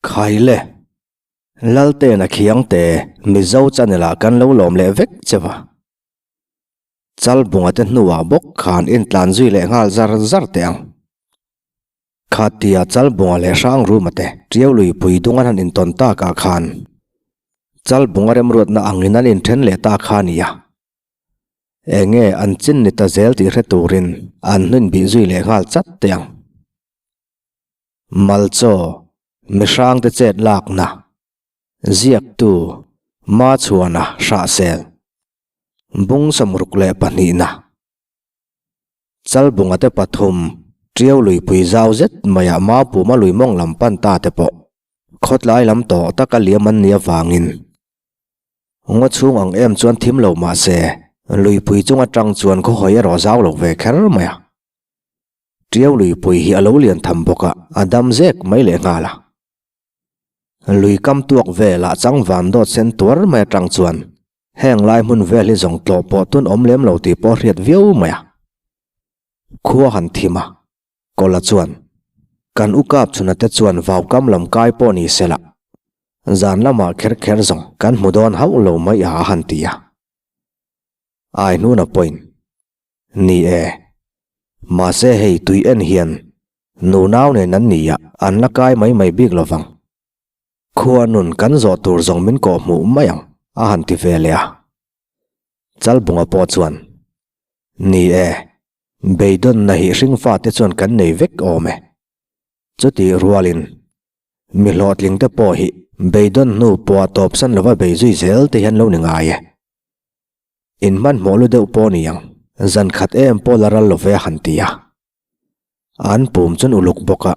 Khaile, Laltena Khiangte, Mizo channel ah kan lo lawm leh vek che va. Chalbunga te hnuah bawk khan intlan zui leh nghal zar zar teh ang. Khatia Chalbunga leh Hrangruma te Tiau luipui dung an han intawn takah khan Chalbunga remruatna angin an inthen leh ta kha a ni a. Enge an chin ni ta zel tih hre turin an hnuin bih zui leh nghal chat teh ang. Malchaw, mihrangte chet lakna, ziaktu, Machhuana Hrahsel, Bung 62na. Chalbunga te pathum, Tiau luipui zau zet maiah Maupuma lui mawng lam pan ta te pawh khawtlai lam tawh taka liam an nih avangin ngaw chhung ang em chuan thim lo mah se luipui chung atang chuan khawhawi erawh zau lo ve kher mai a. Tiau luipui hi a lo lian tham bawk a, a dam zek mai leh nghal a. Lui kam tuak velah changvan dawt sen tuar mai atang chuan heng lai hmun vel hi zawng tlawh pawh tun awm lem lo tih pawh hriat viau mai a. Khua han thim a, Kawla chuan, Kan u kap chhuna te chuan vau kam lam kai pawh ni se lah, zan lamah kher kher zawng kan hmu dawn hauh lo mai a a han ti a. Ai hnuna pawhin, Ni e, mahse hei tui en hian nu nau nen an ni a, an la kai mai mai bik lo vang. Khua nun kan zawh tur zawng min kawh hmuh mai ang, a han ti ve leh a. Chalbunga pawh chuan, Ni e, beidawnna hi hringfate chuan kan nei vek awm e. Chutih rualin, mi hlawhtling te pawh hi beidawn hnu pawha tawpsan lova bei zui zel te hian lo ni ngai e. In hmanhmawh lu deuh pawh ni ang, zan khat em pawh la ral lo ve a han ti a. An pum chuan uluk bawk a,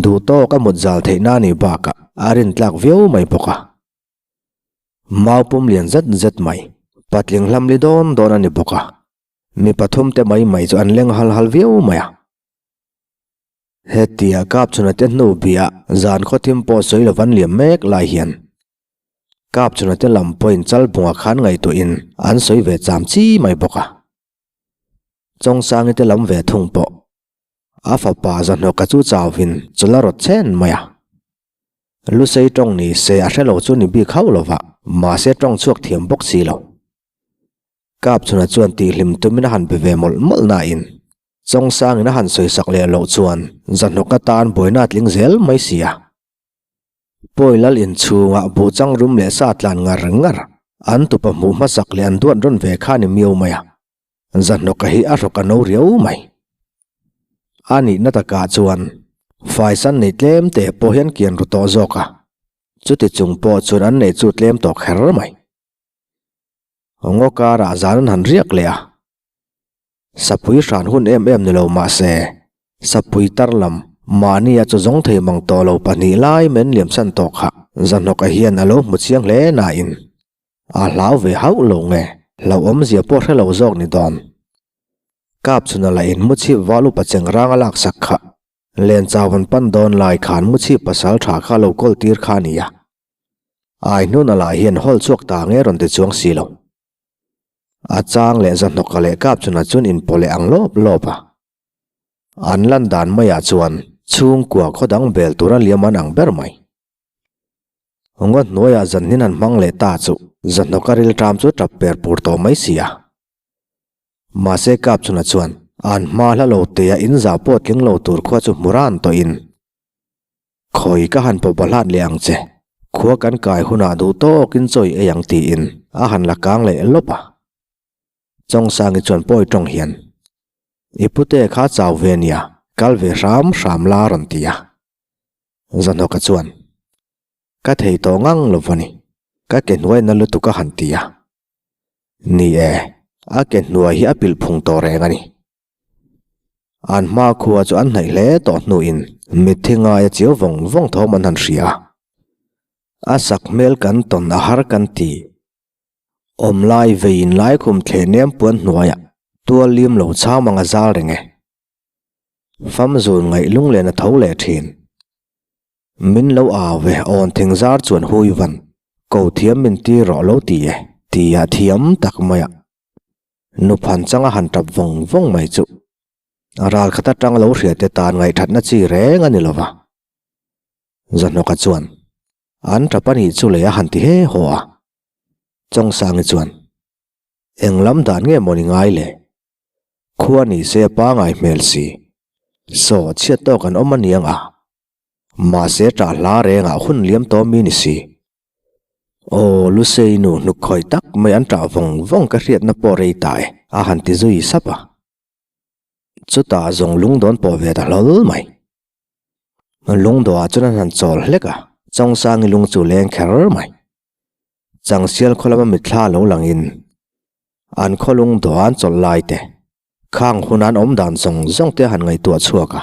duh tawk a mut zal theih na nih bakah a rintlak viau mai bawk a. Mau pum lian zet zet mai, patling hlam li dawn dawn a ni bawk a, mi pathum te mai mai chu an leng hal hal viau mai a. Hetia kap chhuna te hnu biah zan khawthim pawh sawi lo van liam mek lai hian Kap chhuna te lam pawhin Chalbunga khan ngaihtuahin an sawi ve cham chi mai bawk a. Chawngsangi te lam ve thung pawh a fapa Zahnawka chu chauvin chawlh a rawt chen mai a. Lusei tawng ni se a hre lo chu ni bik hauh lova, mahse tawng chhuak thiam bawk si lo. Kap chhuna chuan tihhlim tumin a han be ve mawlh mawlh nain Chawngsangin a han sawisak leh loh chuan Zahnawka tan buaina a tling zel mai si a. Pawi lal inchhungah buhchang rum leh sa tlan ngar ngar an tupa hmuh hmasak leh an duat rawn ve kha ni miau mai a, Zahnawka hi a hrawk a no riau mai. A nihna takah chuan faisan nei tlem te pawh hian kian ru tawh zawk a, chuti chung pawh chuan an nei chu tlem tawh kher mai. Ngaw karah zan an han riak leh a, Sapui hran hun em em ni lo mah se, sapui tar lam mahnia chu zawng thei mang tawh lo pahnih lai men liam san tawh kha Zahnawka hian a lo hmu chiang hle nain a hlau ve hauh lo nge hlauhawmzia pawh hre lo zawk ni dawn. Kap chhuna lah in muchhip val upa cheng rang a laksak kha len chau an pan dawn lai khan muchhip pasal tha kha a lo kawl tir kha a ni a. Ai hnuna lah hian hawl chhuak ta nge rawn ti chuang si lo. A chang leh zahnawka leh kap chunah chuan inpaw leh ang lawp lawp a. An lan dan maiah chuan chhungkua khaw dang bel tura liam an ang ber mai. Ngaw hnuaiah zanhnin han hmang leh ta chu zahnawka rilṭam chu ṭap per pur tawh mai si a. Mahse kap chunah chuan an hma hla lo tea in zah pawh tling lo tur khua chu hmu ran tawhin Khawi ka han pawh bahlat leh ang che, khua kan kai hunah duh tawkin chawi ei ang tiin a han la kang leh lawp a. Chawngsangi chuan pawi tawng hian, I pute kha chau ve nia, kal ve hram hram la rawn ti a. Zahnawka chuan, Ka thei tawh ngang lo va ni, ka ke hnuai na lutuk a han ti a. Ni e, a ke hnuai hi a pilh phung tawh reng a ni. An hma khua chu an hnaih hle tawh hnuin mitthi ngaia chiau vawng vawng thawm an han hria a. A sak hmel kan tawn a har kan ti. Awm lai veiin lai khum thleh nem puan hnuaiah tual lim lo chham ang a zal reng e. Fam zun ngaih lunglen a tho leh thin. Min lo au ve awn thing zar chuan hui van ko thiam min ti rawh lo ti e tia thiam tak maia. Nuphan changa han tap vawng vawng mai chu ral khat atang lo hria te tan ngaihthatna chi reng a ni lova. Zahnawka chuan. An tap a nih chu le a han ti he haw a. Chawngsangi chuan, Eng lam dan nge maw ni ngai le? Khua ni se a pangai hmel si. Saw chhiat tawk an awm a niang a. Mahse ṭah hla rengah hun liam tawh mi ni si. Aw, Lusei nu hnuk khawih tak mai an ṭah vawng vawng ka hriatna pawh rei ta e, a han ti zui sap a. Chutah zawng lungdawn pawh ve ta hlawl mai. Lungdawhah chuan an han chawl hlek a, Chawngsangi lung chu leng kher mai. Changsial khaw lama mitthla lo langin an khaw lungdawh an chawlh lai te, khang hun an awm dan zawng zawng te a han ngaihtuah chhuak a.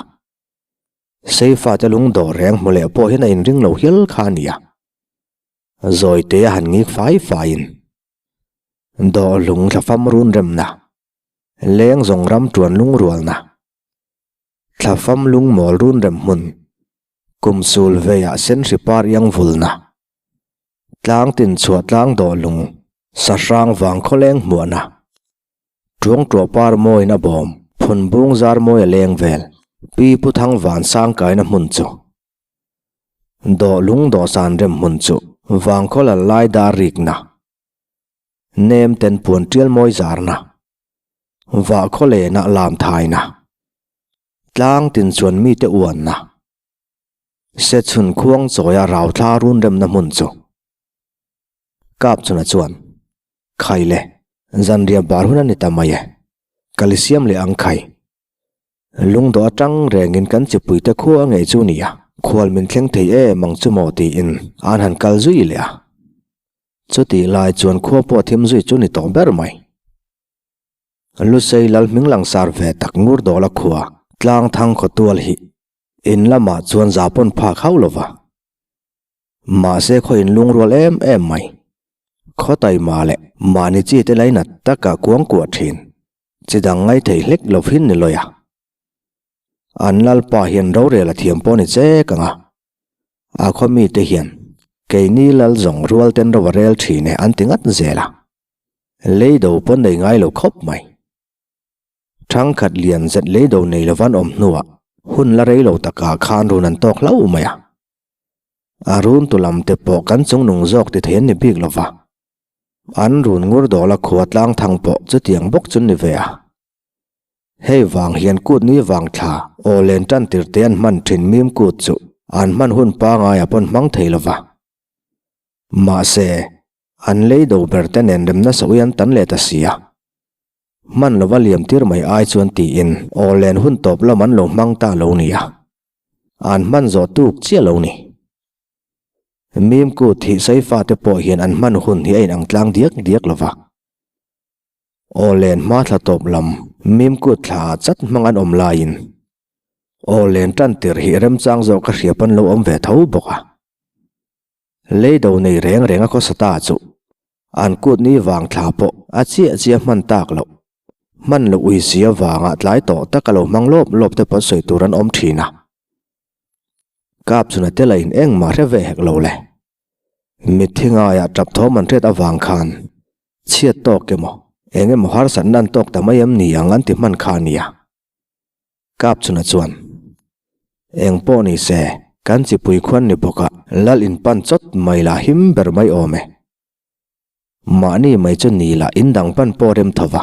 Seifa te lungdawh reng hmu leh pawh hian a inring lo hial kha a ni a. Zawi te a han ngik fai faiin dawh lung thlafam run remna, leng zawng ram tuan lungrualna, Thlafam lungmawl run rem hmun, kum sul veiah senhri par iang vulna, tlang tin chhuah tlang dawh lung, sahrang vang khawleng hmuahna, tuang tuah par mawina bawm, phun bung zar mawi a leng vel, pi pu thang van sang kaina hmun chu. Dawh lung dawhsan rem hmun chu vangkhaw lal lai dar rikna, nem ten puan tial mawi zarna, vah khaw lehna lam thaina, tlang tin chuan mite uanna, se chhun khuang chawia rau thla run remna hmun chu. Kapchuna chuan, Khai le, zanriah bar hun a ni ta mai e, ka li siam leh ang khai. Lungdawh atang rengin kan chipuite khua ngei chu nia, khual min thleng thei em ang chu maw tiin an han kal zui leh a. Chutih lai chuan khua pawh thim zui chu ni tawh ber mai. Lusei lal hming langsar ve tak ngur dawla khua tlang thang khaw tual hi in lamah chuan za pawn phak hauh lo va. Mahse khaw in lungrual em em mai. Khaw taima leh mahni chi te lainat taka kuang kuah thin. Chi dang ngai thei hlek lo hin ni lawi a. An lalpa hian rorel a thiam pawh ni chek ang a. A khaw mite hian keini lal zawng rual ten ro a rel thin e an ti ngat zel a. Lei do pawn nei ngai lo khawp mai. Thangkhat lian zet lei do nei lovan awm hnuah hun la rei lo takah khan run an tawk hlauh mai a. A run tu lam te pawh kan chungnung zawk ti thei an ni bik lova. An run ngur dawla khua tlang thang pawh chutiang bawk chu ni ve a. Hei vang hian kut ni vang thla aw len tan tir te an hman thin mim kut chu an hman hun pangaia pawn hmang thei lova. Mahse, an lei do ber te nen remna sawi an tan leh ta si a. Hman lova liam tir mai ai chuan tiin aw len hun tawp lam an lo hmang ta lo nia. An hman zawh tuk chiah lo ni. Mimku thih Saifa te pawh hian an hman hun hi a inang tlang diak diak lo va. Aw len hma thla tawp lam Mimku thla ah chat hmang an awm laiin aw len tan tirh hi remchang zawk ka hria pawn lo awm ve tho bawk a. Leido nei reng reng a khawsa ta chu an kut ni vang thla pawh a chiah chiah hman tak loh. Hman loh ui si avanga tlai tawh tak a lo hmang lawp lawp te pawn sawi tur an awm thin a. Kap chuna te la in engmah hre ve hek lo le. Mitthi ngaiah tap thawm an hriat avang khan chhiat tawk emaw eng emaw harsatna an tawk ta mai em ni ang an ti hman kha a nia. Kap chuna chuan eng pawh ni se kan chipui khuan ni bawk a lal in pan chawt mai la him ber mai awm e. Mahni mai chu ni lah in dang pan pawh rem tho va.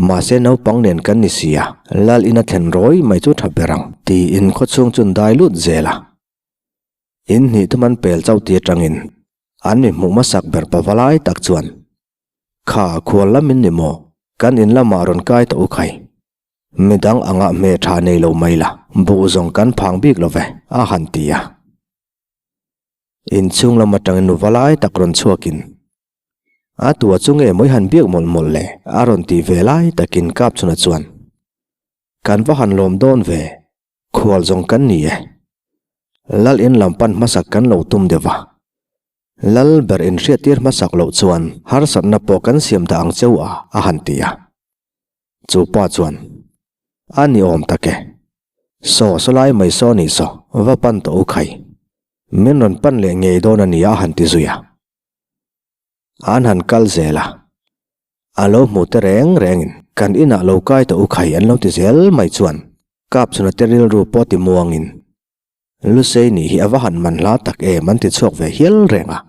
Mahse naupang nen kan ni si a, lal in a thlen rawi mai chu tha ber ang tiin khawchhung chu an dai lut zel a. In hnih thum an pel chauh ti atangin an mi hmuh hmasak ber pava lai tak chuan, Kha khual lam in ni maw? Kan in lamah rawn kai tawh u khai. Midang angah hme tha nei lo mai la, buh zawng kan phang bik lo ve, a han ti a. Inchhung lam atangin nu va lai tak rawn chhuakin, A tua chu nge mawi han biak mawlh mawlh le? a rawn tih ve lai takin Kapchhuna chuan, Kan va han lawm dawn ve, khual zawng kan ni e. Lal in lam pan hmasak kan lo tum deuh va. Lal ber inhriattir hmasak loh chuan harsatna pawh kan siam dah ang cheu a, a han ti a. Chu pa chuan, A ni awm tak e. Saw saw lai mai saw ni saw, va pan tawh u khai. Min rawn pan leh ngei dawn a nia a han ti zui a. An han kal zel a. A lo hmu te reng rengin kan inah lo kai tawh u khai an lo ti zel mai chuan Kapchhuna te rilru pawh ti muangin. Lusei nih hi a va han man hla tak em an ti chhuak ve hial reng a.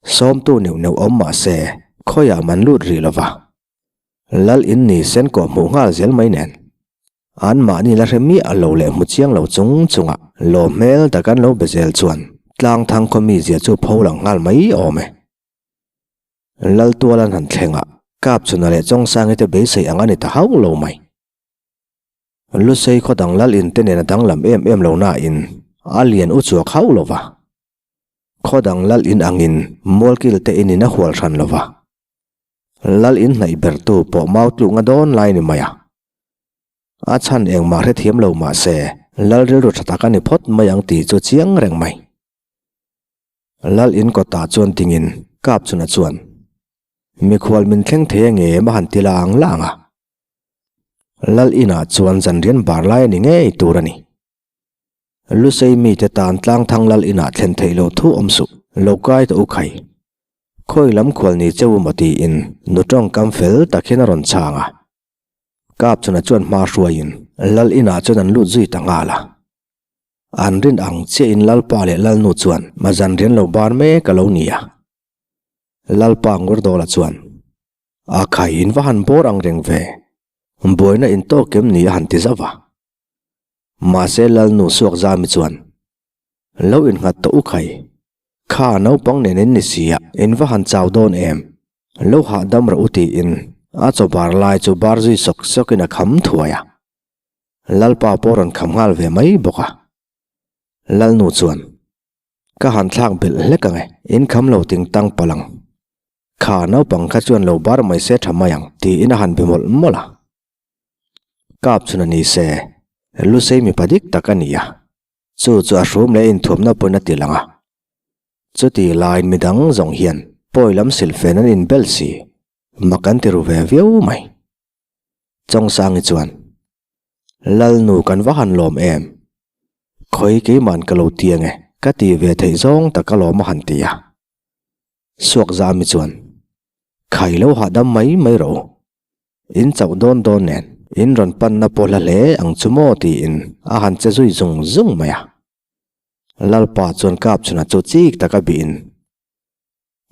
Sawmtu neuh neuh awm mah se khawiah man lut rih lo va. Lal in ni sen kawh hmuh nghal zel mai nen. An mahni la hre miah lo leh hmu chiang lo chung chunga lawm hmel tak an lo be zel chuan tlangthang khaw mizia chu pho lang nghal mai awm e. Laltual an han thleng a, Kapchhuna leh Chawngsangi te beisei ang a ni ta hauh lo mai. Lusei khaw dang lal in te nen a danglam em em lo nain a lian u chuak hauh lo va. Khaw dang lal in angin mualkil te in in a hual hran lo va. Lal in hnaih bertu pawh mau tlukna dawn lai ni mai a. A chhan engmah hrethiam lo mah se lal rilru tha tak a ni phawt mai ang tih chu chiang reng mai. Lal in kawtah chuan dingin Kapchuna chuan, Mikhual min thleng thei ange em a han ti lang lang a. Lal inah chuan zanrian bar lai a ni ngei tur a ni. Lusei mite tan tlangthang lal inah thlen theih loh thu awm suh, lo kai tawh u khai. Khawi lam khual ni cheu maw tiin nu tawngkam fel tak hian a rawn chhang a. Kapchuna chuan hma hruaiin lal inah chuan an lut zui ta nghal a. An rin ang chiahin Lalpa leh Lalnu chuan mazan rian lo bar mek a lo ni a. Lalpa Ngurdawla chuan, A khai in va han bawr ang reng ve, buaina in tawk em ni a han ti zauh a. Mahse Lalnu Suakzami chuan, Lo innghat tawh u khai, kha naupang nen in ni si a, in va han chau dawn em, lo hahdam rawh u tiin a chaw bar lai chu bar zui sawk sawkin a kham thuai a. Lalpa pawh rawn kham nghal ve mai bawk a. Lalnu chuan, Ka han thlak belh hlek ang e, in kham lo ting tang palh ang. Kha naupang kha chuan lo bar mai se tha mai ang, tiin a han be mawlh mawlh a. Kap chhun a ni se, Lusei mipa dik tak a ni a. Chu chu a hrum leh inthuamna pawhin a ti lang a. Chuti laiin midang zawng hian pawi lam silfen an inbel si, mak an ti ru ve viau mai. Chawngsangi chuan, Lalnu kan va han lawm em? Khawi keiman ka lo ti ange, ka ti ve theih zawng tak alawm a han ti a. Suakzami chuan, Khai lo hahdam mai mai rawh u. In chauh dawn dawn nen, in rawn panna pawh hla hle ang chu maw tiin a han che zui zung zung mai a. Lalpa chuan Kapchhuna chu chik taka bihin,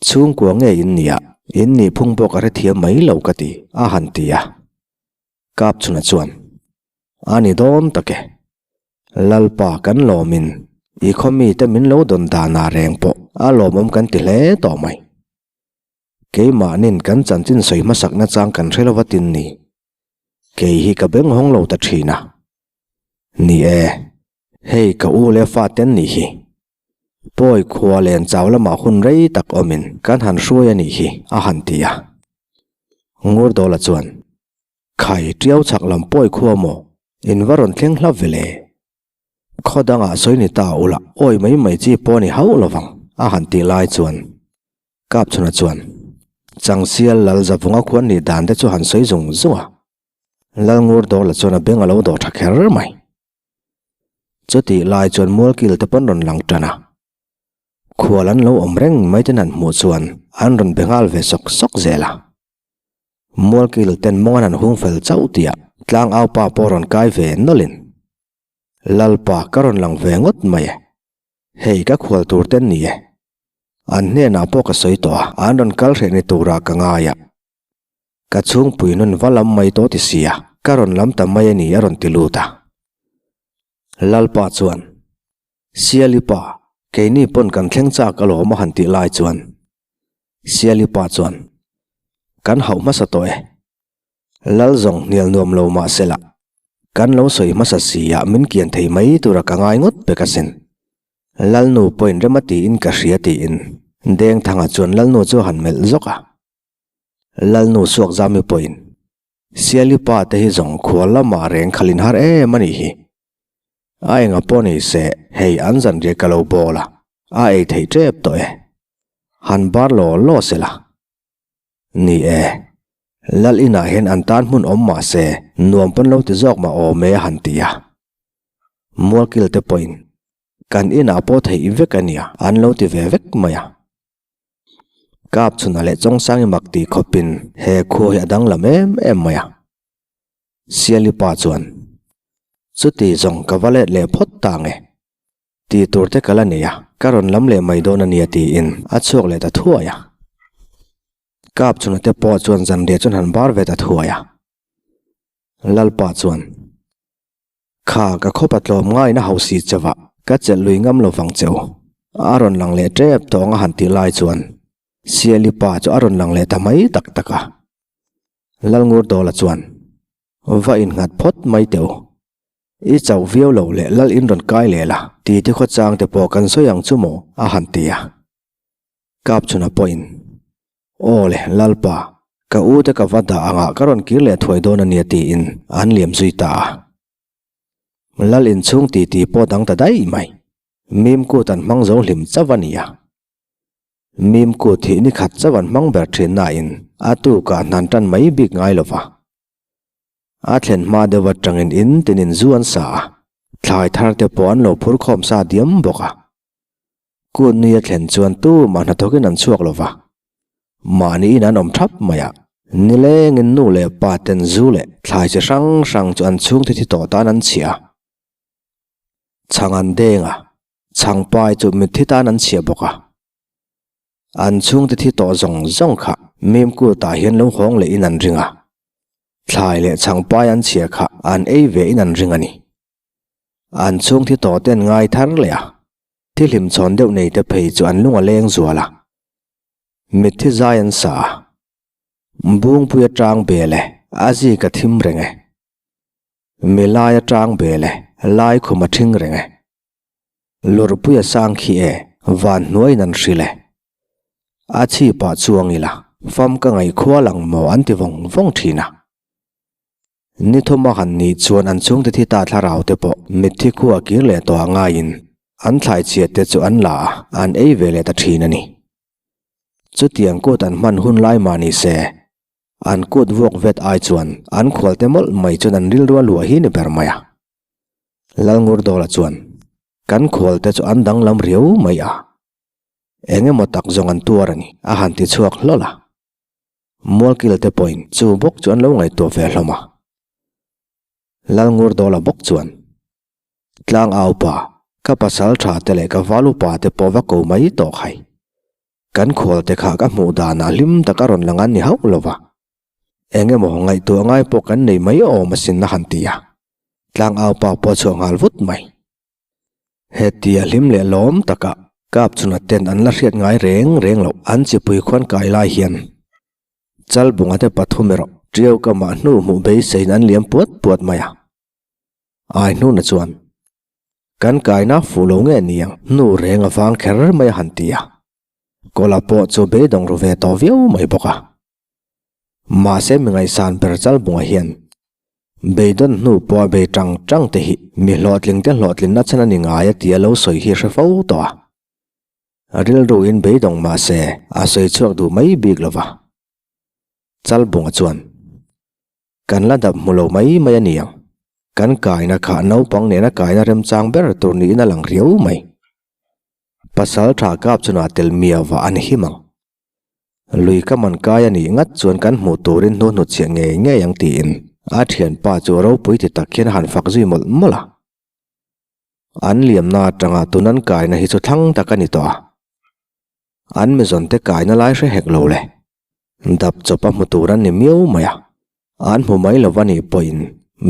Chhungkua nge in nia, in nih phung pawh ka hrethiam mai lo ka ti, a han ti a. Kapchhuna chuan, A ni dawn tak e. Lalpa kan lawmin i khaw mite min lo dawn danah reng pawh a lawmawm kan ti hle tawh mai. Keimahnin kan chanchin sawi hmasak nachang kan hre lova tin ni. Kei hi ka beng hawng lo ta thin a. Ni e, hei ka u leh faten nih hi. Pawi khua len chau lamah hun rei tak awmin kan han hruai a nih hi, a han ti a. Ngurdawla chuan, Khai ṭiau chhak lam pawi khua maw, in va rawn thleng hlap ve le? Khaw dangah sawi ni ta ula awi mai mai chi pawh ni hauh lovang, a han tih lai chuan Kapchhuna chuan, Changsial lal zavunga khuan nih dan te chu han sawi zung zung a. Lal Ngurdawla chuan a beng a lo dawh ṭha kher mai. Chutih lai chuan mualkil te pawn rawn lang tan a, khual an lo awm reng mai ten han hmuh chuan an rawn be nghal ve sawk sawk zel a. Mualkil ten mawng an han hung fel chauh tih ah tlangau pa pawh rawn kai ve nawlhin, Lalpa ka rawn lang ve ngawt mai e, hei ka khual tur ten ni e, an hnenah pawh ka sawi tawh a, an rawn kal hreh ni turah ka ngai a. Ka chhungpui nun va lam mai tawh ti sia, ka rawn lam ta mai a ni a rawn ti lut a. Lalpa chuan, Siali pa, keini pawn kan thleng chak alawm a han tih lai chuan, Siali pa chuan, Kan hauh hmasa tawh e. Lal zawng hnial nuam lo mah se la, kan lo sawi hmasa sia min kian thei mai tura ka ngai ngawt pek asin. Lalnu pawhin rem a tiin ka hria tiin Dengthanga chuan Lalnu chu a han melh zawk a. Lalnu suak zami pawhin, Siali pa te hi zawng khua lamah reng khalin har em a nih hi. A enga pawh ni se, hei an zanriah ka lo bawl a, a ei theih tep tawh e. Han bar law law se la. Ni e, Lal inah hian an tan hmun awm mah se, nuam pawn lo ti zawk mah awm e a han ti a. Mualkil te pawhin, Kan inah pawh theih vek a nia, an lo ti ve vek mai a. Kap chhunah leh Chawngsangi mak tih khawpin he khua hi a danglam em em mai a. Siali pa chuan, Chuti zawng ka va let leh phawt ta nge? Tih tur te ka la nei a, ka rawn lam leh mai dawn a nia tiin a chhuak leh ta thuai a. Kap chhuna te pawh chuan zanriah chuan han bar ve ta thuai a. Lalpa chuan, Kha ka khawpa tlawm ngaina ho si chauh a, ka chelh lui ngam lo vang che u. A rawn lang leh tep tawng a han tih lai chuan Siali pa chu a rawn lang leh ta mai tak tak a. Lalngurdawla chuan, Va innghat phawt mai teh u. I chauh viau lo leh lal in rawn kai leh la, ti te khawchang te pawh kan sawi ang chu maw? a han ti a. Kapchhuna pawhin, Aw le, Lalpa, ka u te ka va dah angah ka rawn kir leh thuai dawn a nia tiin an liam zui ta a. Lal inchhung titi pawh dang ta daih mai. Mim kut an hmang zo hlim chauh a ni a. Mim kut hi ni khat chauh an hmang ber thin nain a tukah hnan tan mai bik ngai lo va. A thlen hma deuh atangin in tinin zu an sa a, thlai thar te pawh an lo phur khawm sa diam bawk a. Kut nui a thlen chuan tumah hnathawkin an chhuak lo va, mahniin an awm thap mai a. Nilengin nu leh pa ten zu leh thlai chi hrang hrang chu an chhungte thi tawh tan an chhiah a. Chhang an deng a, chhangpai chu mitthi tan an chhiah bawk a. An chhungte thi tawh zawng zawng kha Mimkut-ah hian lo hawng leh in an ring a, thlai leh chhangpai an chhia kha an ei ve in an ring a ni. An chhung thi tawh te an ngai thar leh a, thi hlimchhawn deuh nei te phei chu an lung a leng zual a, mitthi zai an sa a, Bungpui atang bel e, a zik a thim reng e. Milai atang bel e, lai khum a thing reng e. Lurpui a sang khi e, van hnuaiin an hrilh e. A chhipah chuang ila, fam ka ngaih khual ang maw an ti vawng vawng thin a. Ni thum a han nih chuan an chhungte thi ta thlarau te pawh mitthi khua kir leh tawh a ngaiin an thlai chhiat te chu an la a, an ei ve leh ta thin a ni. Chutiang kut an hman hun lai mah ni se, an kut vuak vet ai chuan an khualte mawlh mai chuan an rilru a luah hi ni ber mai a. Lalngurdawla chuan, Kan khualte chu an danglam riau mai a, eng emaw tak zawng an tuar a ni, a han ti chhuak hlawl a. Mualkilte pawhin chu bawk chu an lo ngaihtuah ve hlawm a. Lalngurdawla bawk chuan, Tlang au pa, ka pasal tha te leh ka val upa te pawh va ko mai tawh khai. Kan khualte kha ka hmuh danah hlim tak a rawn lang an ni hauh lo va. Eng emaw ngaihtuah ngai pawh kan nei mai awm asin a han ti a. Tlangau pa pawh a chhuah nghal vut mai. Hetia hlim leh lawm takah kap chuna ten an la hriat ngai reng reng loh an chipui khuan kai lai hian Chalbunga te pathum erawh Tiau kamah hnu hmuh beiseiin an liam puat puat mai a. Ai hnuna chuan Kan kaina fuh lo nge niang hnu reng a vang kher mai a han ti a. Kawla pawh chu beidawng ru ve tawh viau mai bawk a. Mahse mi ngaihsan ber Chalbunga hian beidawn hnu pawha bei tang tang te hi mi hlawhtling te hlawhtlinna chhan a ni ngai a tia lo sawi hi hre fo tawh a. Rilruin beidawng mahse a sawi chhuak duh mai bik lo va. Chalbunga chuan Kan la dap hmu lo mai mai a ni ang. Kan kaina kha naupang nena kaina remchang ber tur niin a lang riau mai. Pasal tha kap chunah tel miau ah an him ang. Lui ka man kai a nih ngat chuan kan hmuh turin hnu hnutchhiah ngei ngei ang tiin a thianpa chu ropui ti tak hian a han fak zui mawlh mawlh a. An liamna atanga tun an kaina hi chu thlang tak a ni tawh a. An mizawnte kaina lai hre hek lo le. Dap chawpa hmu tur an ni miau mai a. An hmu mai lo va nih pawhin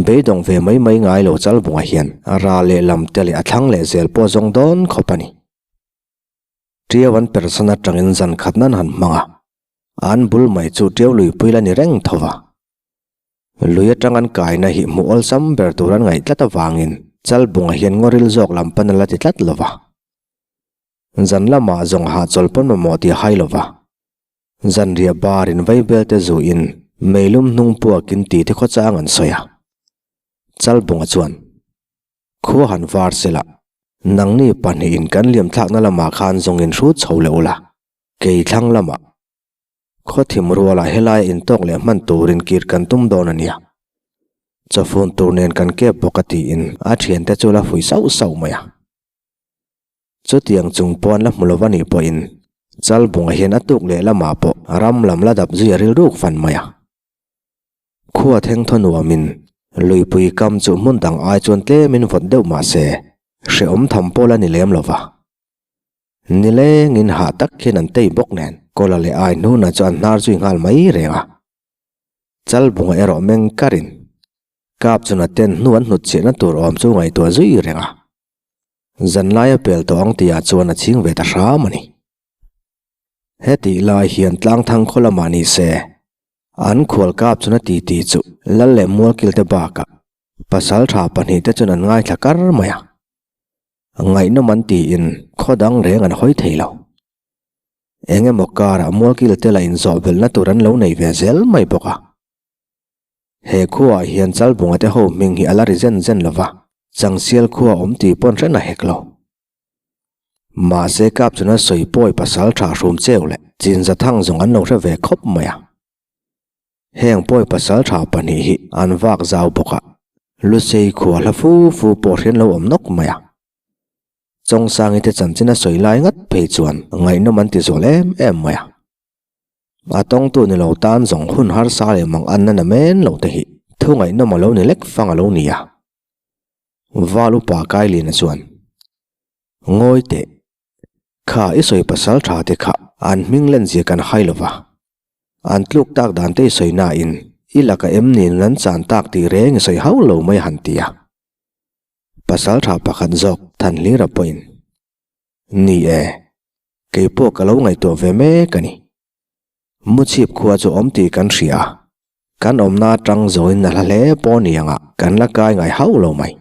beidawng ve mai mai ngai lo Chalbunga hian ra leh lam te leh a thlang leh zel pawh a zawng dawn khawp a ni. Tiau an persan atangin zan khat nan han hmang a, an bul mai chu Tiau luipui la ni reng tho va. Lui atang an kaina hi hmuh awlsam ber tur an ngaih tlat avangin Chalbunga hian ngawril zawk lam pan a la ti tlat lo va. Zan lamah zawng hahchawl pawn mamawh tih a hai lo va. Zanriah barin vaibelte zuin meilum hnung puakin titi khawchang an sawi a. Chalbunga chuan. Khua han var sela, nangni pahnihin kan liamthlakna lamah khan zawngin hrut chho leh ula, kei thlang lamah khaw thim rualah helaia intawk leh hman turin kir kan tum dawn a nia. Chawfun tur nen kan kep bawk a tiin a thiante chu la fuih sauh sauh mai a. Chutiang chung pawn la hmu lo va nih pawhin Chalbunga hian a tuk leh lamah pawh ram lam la dap zui a rilruk fan mai a. Khua theng thaw nuamin luipui kam chu hmun dang ai chuan tlemin vawt deuh mah se, Hrehawm tham pawh la ni lem lo va. Nilengin hah tak hian an tei bawk nen Kawla leh Aihnuna chu an hnar zui nghal mai reng a. Chalbunga erawh meng karin Kap chuna ten hnu an hnut chhiahna tur awm chu ngaihtuah zui reng a. Zanlaia pel tawh ang tihah chuan a chhing ve ta hram a ni. Hetih lai hian tlangthang khaw lamah ni se, an khual kap chuna titi chu Lal leh Mualkilte bakah pasal tha pahnihte chuan an ngaithla kar mai a. Ngaihnawm an tiin khaw dang reng an hawi thei lo. Eng emaw karah Mualkilte la inzawh belhna tur an lo nei ve zel mai bawk a. He khuaah hian Chalbunga te ho hming hi a la ri zen zen lo va, Changsial khua awm tih pawn hre na hek lo. Mahse kap chuna sawi pawi pasal tha hrum cheu leh Chinza thang zawng an lo hre ve khawp mai a. Heng pawi pasal tha pahnih hi an vak zau bawk a, Lusei khua hla fu fu pawh hrian lo awm nawk mai a. Chawngsangi te chanchin a sawi lai ngat phei chuan ngaihnawm an ti zual em em mai a. A tawngtu ni lo tan zawng hun harsa leh mang an na namen lo te hi thu ngaihnawm a lo ni lek fang a lo ni a. Val upa Kailina chuan, Ngawi teh, kha i sawi pasal tha te kha an hming len zia kan hai lo va, an tluk tak dan te i sawi nain i laka em niin an chan tak tih reng i sawi hauh lo mai a han ti a. Pasal tha pakhat zawk Thanhlira pawhin, Ni e, kei pawh ka lo ngaihtuah ve mek a ni. Muchhip khua chu awm tih kan hria a, kan awmna atang zawin a hla hle pawh ni anga kan la kai ngai hauh lo mai.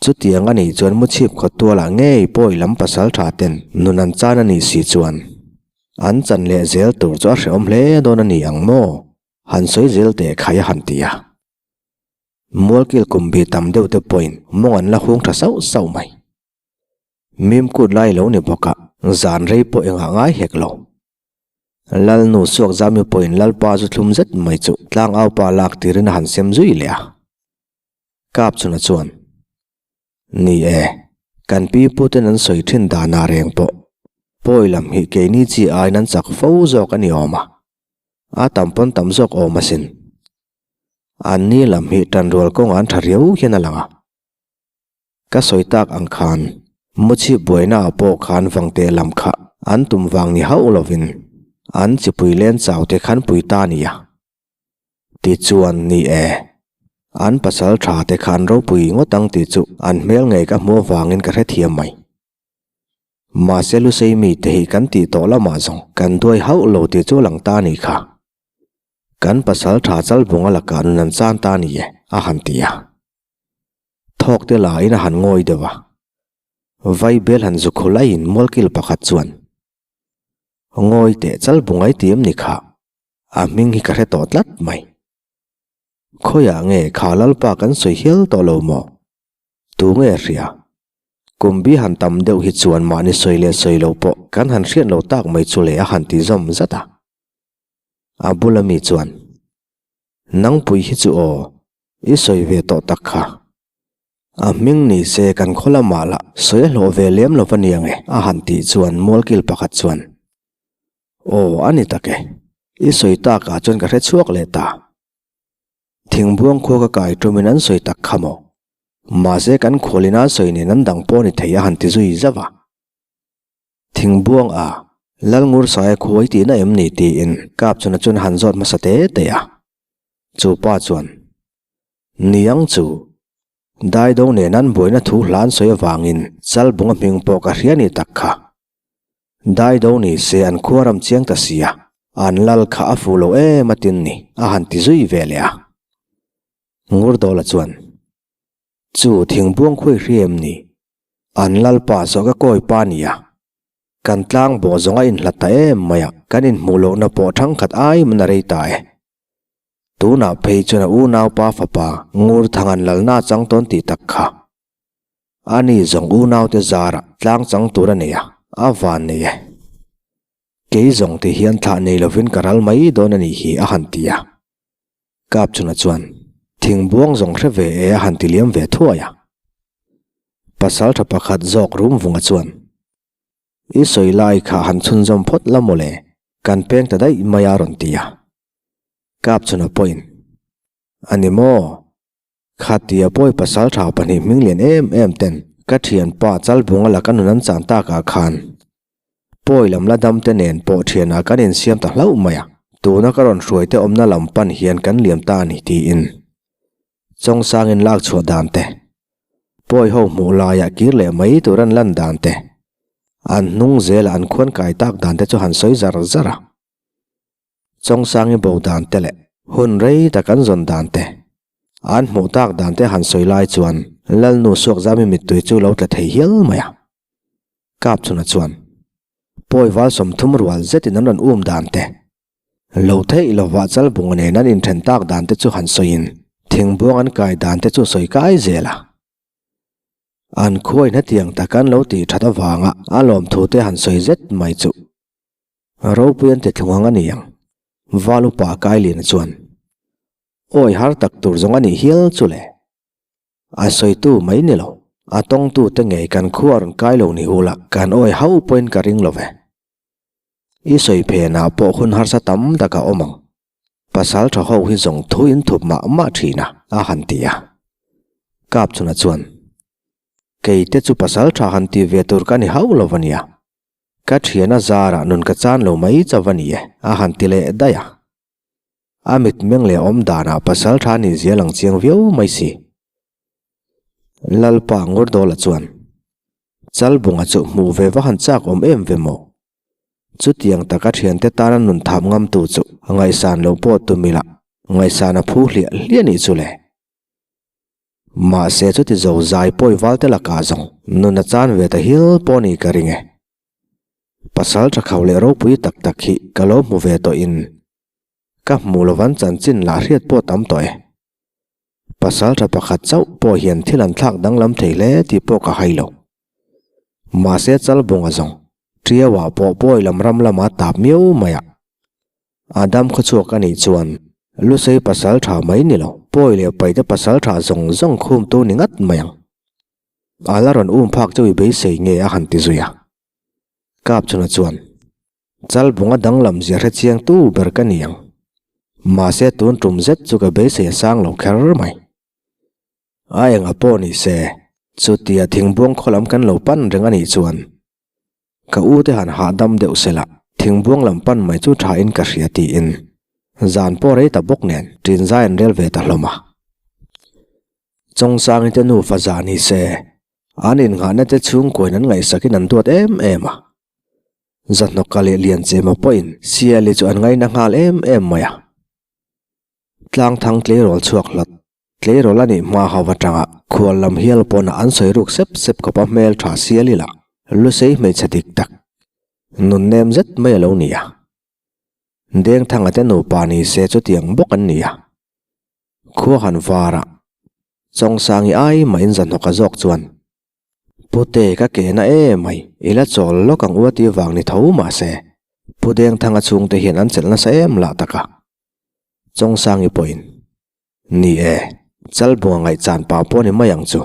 Chutiang a nih chuan Muchhip khaw tualah ngei pawi lam pasal tha ten nun an chan a nih si chuan an chan leh zel tur chu a hrehawm hle dawn a ni ang maw? Han sawi zel teh khai a han ti a. Mualkil kum bi tam deuh te pawhin mawng an la hung tha sauh sauh mai. Mimkut lai lo ni bawk a, zan rei pawh engah ngai hek lo. Lalnu suak zami pawhin Lalpa zu thlum zet mai chu tlangaupa lak tirin a han sem zui leh a. Kapchhuna chuan, Ni e, kan pi puten an sawi thin danah reng pawh pawi lam hi keini chi aiin an chak fo zawk a ni awm a, a tam pawn tam zawk awm asin. Anni lam hi tanrual kawngah an tha riau hian a lang a. Ka sawi tak ang khan Muchhip buaina ah pawh khan Vangte lam kha an tum vang ni hauh lovin an chipui len chau te khan pui ta nia. Tichuan ni e, an pasal tha te khan ropui ngawt ang tih chu an hmel ngei ka hmuh avangin ka hrethiam mai. Mahse Lusei mite hi kan tih tawh lamah zawng kan duai hauh lo tih chu lang ta nih kha. Kan pasal tha Chalbunga lakah nun an chan ta ni e, a han ti a. Thawk te la in a han ngawi deuh a. Vai bel han zu khu laiin mualkil pakhat chuan, Ngawi teh chal bungai ti em ni kha, a hming hi ka hre tawh tlat mai. Khawiah nge kha Lalpa kan sawi hial tawh lo maw? Tu nge hria? Kum bi han tam deuh hi chuan mahni sawi leh sawi lo pawh kan han hriat lo tak mai chu le a han ti zawm zat a. A bula mi chuan, Nangpui hi chu aw, i sawi ve tawh tak kha. A hming ni se kan khaw lamah lah sawi a hlawh ve lem lo va nia nge a han tih chuan mualkil pakhat chuan, Aw a ni tak e, i sawi takah chuan ka hre chhuak leh ta. Thingbuang khua ka kai tumin an sawi tak kha maw? Mahse kan khualin a sawi nen an dang pawh ni thei a han ti zui zauh a. Thingbuang a, Lalngur Saia khuai tihna em ni tiin Kapchuna chuan a han zawt hmasa te te a. Chu pa chuan, Niang chu, Daido nen an buaina thu hla an sawi avangin Chalbunga hming pawh ka hria ni tak kha. Daido ni se an khua ram chiang ta sia, an lal kha a fuh lo em a tin ni a han ti zui ve leh a. Ngurdawla chuan, Chu thingbuang khawi hria em ni? An lalpa zawh ka kawi pa nia. Kan tlang bawh zawng a inhlat ta em mai a, kan inhmuh lohna pawh thangkhat ai man a rei ta e. Tunah phei chuan a unaupa fapa Ngurthang an lalna a chang tawn tih tak kha. Ani zawng unaute zarah tlang chang tur a nei a, a van nei e. Kei zawng ti hian thlah nei lovin ka ral mai dawn a nih hi a han ti a. Kapchuna chuan, Thingbuang zawng hre ve e a han ti liam ve thuai a. Pasaltha pakhat zawk Rumvunga chuan, I sawi lai kha han chhunzawm phawt la mawle, kan peng ta daih mai a rawn ti a. Kapchuna pawhin, A ni maw? Khatia pawi pasaltha pahnih hming lian em em ten. Ka thianpa Chalbunga laka nun an chan takah khan pawi lam la dam te nen pawh thianah kan insiam ta hlauh mai a, tuna ka rawn hruai te awmna lam pan hian kan liam ta a ni tiin Chawngsangin lak chhuah dan te, pawi ho hmuh laiah kir leh mai tur an lan dan te, an hnung zelah an khuan kai tak dan te chu han sawi zar zar a. Chawngsangi bo dan te leh hun rei tak an zawn dan te, an hmuh tak dan te han sawi lai chuan Lalnu Suakzami mittui chu lo tla thei hial mai a. Kapchhuna chuan pawi val 30 rual zetin an rawn um dan te, lo theih lovah Chalbunga nen an inthen tak dan te chu han sawiin thingbuang an kai dan te chu sawi kai zel a. An khuain hetiang tak an lo tih that avanga a lawmthu te han sawi zet mai chu Ropui an ti thlung ang a ni ang, Val upa Kailiana chuan, Awi har tak tur zawng a nih hial chu le. A sawitu mai ni lo, a tawngtute ngei kan khua rawn kai lo ni ula kan awi hauh pawhin ka ring lo ve. I sawi phenah pawh hun harsa tam tak a awm ang. Pasal tha ho hi zawng thu in thup mah mah thin a, a han ti a. Kapchhuna chuan, Keite chu pasal tha han ti ve tur ka ni hauh lo a nia. Ka thian a zarah nun ka chan lo mai chauh a ni e, a han ti leh daih a. A mitmeng leh awm danah pasal tha nih zia lang chiang viau mai si. Lalpa Ngurdawla chuan, Chalbunga chu hmuh ve va han chak awm em ve maw? Chutiang taka thiante tana nun thap ngamtu chu ngaihsan lo pawh tum ila ngaihsan a phu hliah hliah nih chu le. Mahse chuti zo zai pawi val te lakah zawng nun a chan ve ta hial pawh ni ka ring e. Pasal tha khauh leh ropui tak tak hi ka lo hmu ve tawh in ka hmuh lovan chanchin lah hriat pawh tam tawh e. Pasal tha pakhat chauh pawh hian thil an thlak danglam thei hle tih pawh ka hai lo. Mahse Chalbunga zawng Ṭiauah pawh pawi lam ram lama tap miau mai a. Adam khawchhuak a nih chuan Lusei pasal tha mai ni lo, pawi leh paite pasal tha zawng zawng khumtu ni ngat mai ang. A la rawn um phak chu i beisei nge a han ti zui a. Kapchhuna chuan, Chalbunga danglam zia hre chiang tu ber ka ni ang. Mahse tun tum zet chu ka beisei a sang lo kher mai. A enga pawh ni se, chutia thingbuang khaw lam kan lo pan reng a nih chuan Ka u te han hahdam deuh sela, thingbuang lam pan mai chu tha in ka hria tiin zan pawh rei ta bawk nen ṭin zai an rel ve ta hlawm a. Chawngsangi te nufa za ni se, an innghahna te chhungkuain an ngaihsakin an duat em em a. Zahnawka leh Lianchema pawhin Siali chu an ngaina nghal em em mai a. Tlangthang tleirawl chhuak hlat Tleirawl a nih hma ho atanga khual lam hial pawn an sawi ruk sep sep khawp a hmel tha sial ila Lusei hmeichhe dik tak nun nem zet mai a lo ni a. Dengthanga te nupa ni se chutiang bawk an ni a. Khua han varah Chawngsangi ai mah in zahnawka zawk chuan Pute ka ke na em mai i la chawl lawk ang u a ti vang ni tho mahse Pu Dengthanga chhungte hian an chelh nasa em lah tak a. Chawngsangi pawhin Ni e, Chalbunga ngaihchan pah pawh ni mai ang chu.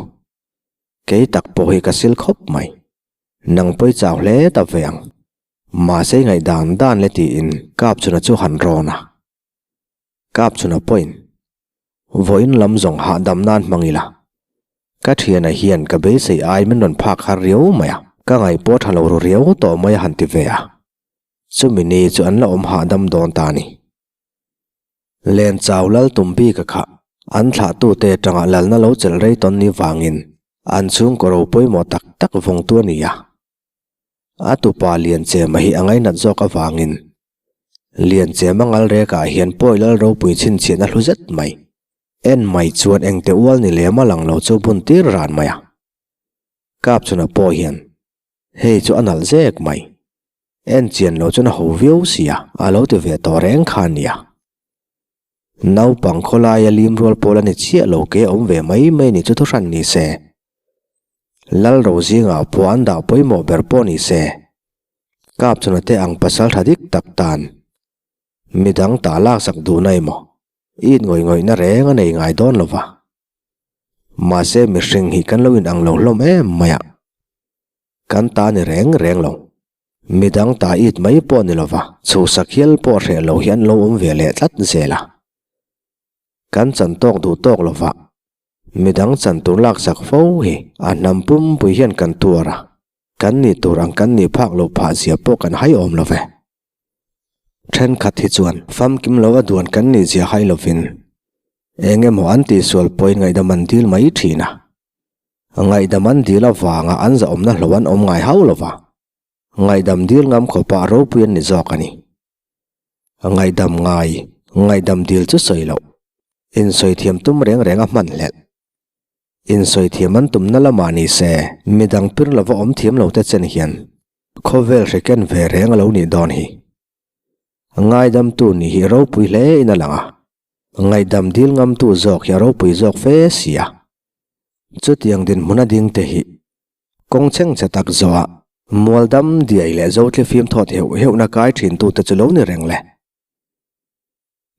Kei tak pawh hi ka sil khawp mai. Nang pawi chau hle ta ve ang. Mahse i ngaih dan dan le tiin Kapchhuna chu han rawn a. Kapchhuna pawhin, Vawiin lam zawng hahdam nan hmang ila. Ka thiana hian ka beisei ai min rawn phak har riau mai a, ka ngaih pawh tha lo ru riau tawh mai a han ti ve a. Chumi ni chu an la awm hahdam dawn ta a ni. Len chau lal tum bik a khah. An thlahtute atanga lalna lo chelh rei tawn ni vangin an chhungkaw ro pawimawh tak tak vawngtu a ni a. A tupa Lianchema hi a ngainat zawk avangin Lianchema ngalrekah hian pawi lal ropui chhinchhiahna hlu zet mai en mai chuan engte ual ni lem a lang lo chu bun tir ran mai a. Kapchhuna pawh hian Hei chu a nalh zek mai. En chian lo chuan a ho viau sia, a lo ti ve tawh reng kha a nia. Naupang khawlaia lim rual pawl a ni chiah lo ke awm ve mai mai ni chu thuhran ni se. Lal ro zingah pawh an dah pawimawh ber pawh ni se. Kapchhuna te ang pasal tha dik tak tan. Midang tah laksak duhna emaw, it ngawih ngawihna reng a nei ngai dawn lo va. Mahse mihring hi kan lo in ang lo hlawm em mai a. Kan ta ni reng reng lo. Midang ta it mai pawh ni lova, chhuhsak hial pawh hreh lo hi an lo awm ve leh tlat zel a. Kan chan tawk duh tawk lova. Midang chan tur laksak fo hi a hnam pumpui hian kan tuar a, kan nih tur ang kan nih phak loh phah zia pawh kan hai awm lo ve. Thenkhat hi chuan famkim lo a duan kan nih zia hai lovin eng emaw an tihsual pawhin ngaihdam an dil mai thin a. Ngaihdam an dil avanga an zahawmna hlo an awm ngai hauh lo va. Ngaihdam dil ngam khawpah ropui an ni zawk a ni. Ngaihdam ngai, ngaihdam dil chu sawi loh. Insawi thiam tum reng reng a hman hlelh. Insawi thiam an tumna lamah ni se, midang pir lova awm thiam lo te chen hian khawvel hre ken ve reng a lo nih dawn hi. Ngaidamtu nih hi ropui hle in a lang a, ngaihdam dil ngamtu zawk hi a ropui zawk fe si a. Chutiang dinhmun a ding te hi Kawng chhengchhe tak zawhah mual dam diai leh zotli fim thawt heuh heuhna kai thintute chu lo ni reng le.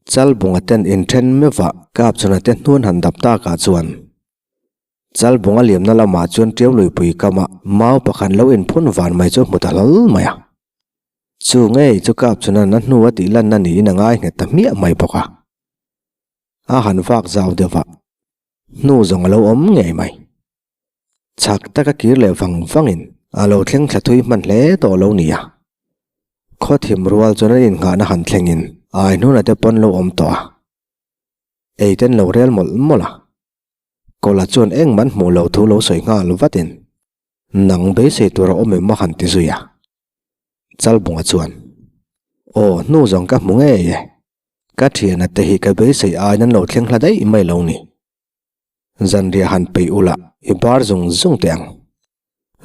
Chalbunga ten inthen meuhvah Kapchhuna te hnuan han dap takah chuan Chalbunga liamna lamah chuan Tiau luipui kama mau pakhat lo inphun van mai chu hmu ta hlawl mai a. Chu ngei chu Kapchhuna'n a hnu a tih lanna niin a ngai nghet ta hmiah mai bawk a. A han vak zau deuh a, hnu zawng a lo awm ngei mai. Chak taka kir leh vang vangin a lo thleng thla thui hman hle tawh lo nia. Khaw thim rual chuan an innghahna han thlengin ai hnuna te pawn lo awm tawh a. Ei ten lo rel mawlh mawlh a. Kawla chuan engmah hmuh loh thu lo sawi nghal vatin nang beisei tur a awm em a han ti zui a. Chalbunga chuan, Aw hnu zawng ka hmu ngei e. Ka thiana te hi ka beisei aiin an lo thleng hla daih mai lo ni. Zanriah han peih ula i bar zung zung teh ang.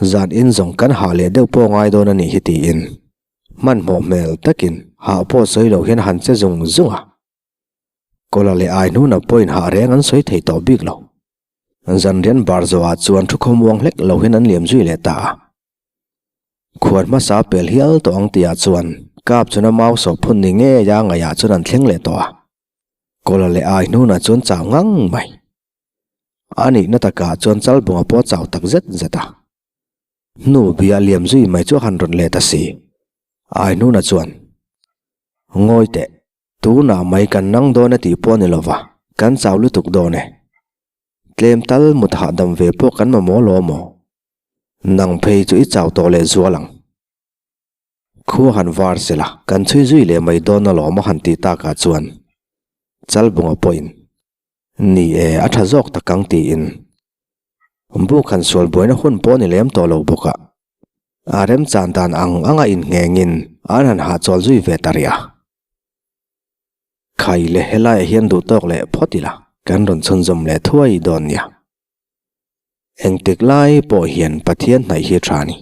Zan in zawng kan hah leh deuh pawh ngai dawn a nih hi tiin hmanhmawh hmel takin hah pawh sawi loh hian han che zung zung a. Kawla leh ai hnuna pawhin hah reng an sawi thei tawh bik lo. Zanrian bar zawhah chuan thu khawmuang hlek lo hian an liam zui leh ta a. Khuar hmasa pel hial tawh ang tihah chuan kap chuna mau sawh phun ni ngei a ngaihah chuan an thleng leh tawh a. Kawla leh ai hnunah chuan chau ngang mai. A nihna takah chuan Chalbunga pawh a chau tak zet zet a. Hnu bia liam zui mai chu a han rawn let a si. Ai hnunah chuan, Ngawi teh, tunah mai kan nang dawn e tih pawh a ni lova, kan chau lutuk dawn e. Tlem tal mut hahdam ve pawh kan mamawh lo maw? Nang phei chu i chau tawh leh zual ang. Khua han var sela, kan chhui zui leh mai dawn alawm a han tih takah chuan Chalbunga pawhin, Ni e, a tha zawk tak ang tiin buk han sual buaina hun pawh a ni lem tawh lo bawk a, a remchan dan ang anga innghengin an han hahchawl zui ve ta rih a. Khai leh helaiah hian duhtawk leh phawt ila, kan rawn chhunzawm leh thuai dawn nia. Engtik lai pawh hian Pathian hnaih hi a tha a ni.